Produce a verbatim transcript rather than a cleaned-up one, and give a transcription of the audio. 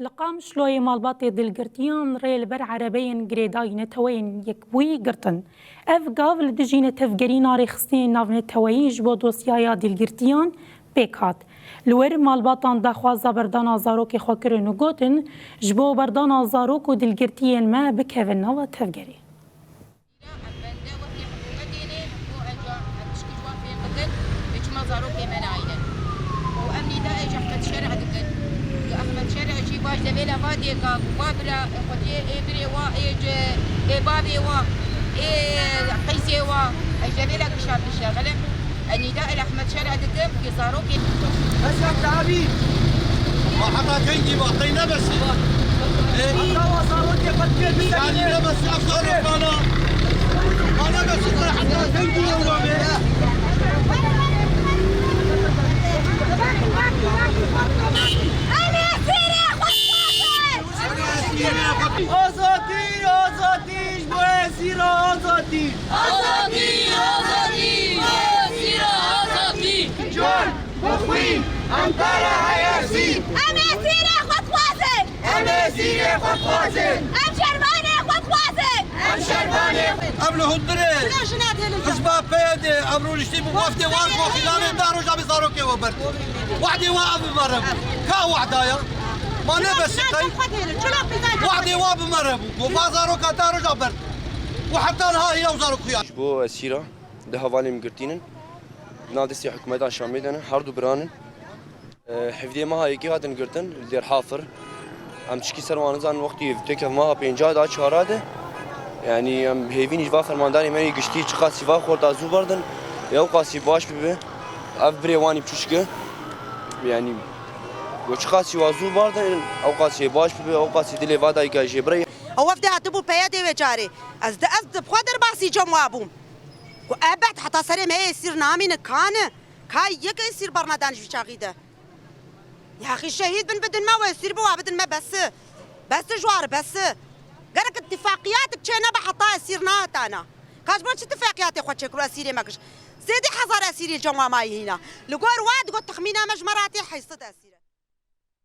Li Qamişloyê malbatê dilgirtiyan rê li ber erebeyên girêdayî neteweyên Yekbûyî girtin. Ev gav li dijî netewgerîna rêxistinên navneteweyî ji bo dosyaya dilgirtiyan pêk hat. Li wir malbatan daxwaza berdana zarokê xwe kirin û gotin, ji bo berdana zarok û dilgirtiyên me bikevin nava tevgerê. Em bende wekî hikûmetê ne, bo enca em tişkî ji wan fêm bikin, ê çima zarokê me nayînin. Û em nîdayê ji Ehmed Şer'e dikin. Ji Ehmed Şer'e jî baş devêla va dêka, va bira, ê xwediyê, ê birê wa, ê ci, ê bavê wa, ê qeysê wa, ez devêla gişa bişe, xele. Em nîdayê Ehmed Şer'e dikin, ki zarokê. Bes ya tabî. Ma heta kengî ma, qey nebesî? Ê? Heta wa zarokê xwe dikê bisekine. Yani nebesî, ev zarokana. Ma nebesî, qey heta kengî ew nabê? Em ê sîrê xwe dixwazin. Azadî, azadî, ji bo esîra azadî. Azadî, azadî, ji bo esîra azadî. Can, bixwîn, em te re heye sîr. Em ê sîrê xwe dixwazin. Em ê sîrê xwe dixwazin. Em şervanê xwe dixwazin. Em şervanê. Ev li hundirê Hizba P Y D, ev rûniştî bû, weftê wan ku xîlanê deh roja bi zarokê we bert. Wehdê wa ev bi mere bû. Ka wehda ya? Ma nebesî qey? Wehdê wa bi mere bû. Ku va zaroka deh roja bert. Û heta niha hîna û zarok xuya. Ji bo esîra di hevalên girtînin, nav destê hikûmeta Şamê de ne, her du bira ne. E, hevdê meha yekê hatin girtin, li Dêr Hafir. Em tişkî ser wan nizanin, wextî têkev meha pênca da çara de. Yanî em hêvî ne ji va fermandarê me yê giştî çiqasî va xorta zû berdin, ê ew qasî baş bibe. Ev birê wanî biçûçik e. Yanî we çiqasî wa zû berdin, ew qasî baş bibe, ew qasî dilê va dayika jê bire. Ew wefdê hatibû P Y D wê carê. Ez di, ez di xwe derbasî cem wa bûm. Ku ebed heta serê me yê sîr namîne, ka ne? Ka yek esîr bernedan ji vî çaxî de. Yaxî şehîd bin, bidin me, wê esîr bi, wa bidin me, bes e. Bes e ji wa re, bes e. Gerek îtîfaqiyatek çênebe heta esîr nehatana. Ka ji bo çi îtîfaqiyatê xwe çêkir û esîrê me kiş? Sê sed hezar esîrê cem wa mayî hîna. Li gor wa digot texmîna me ji me re hatî heyşt sed esîr.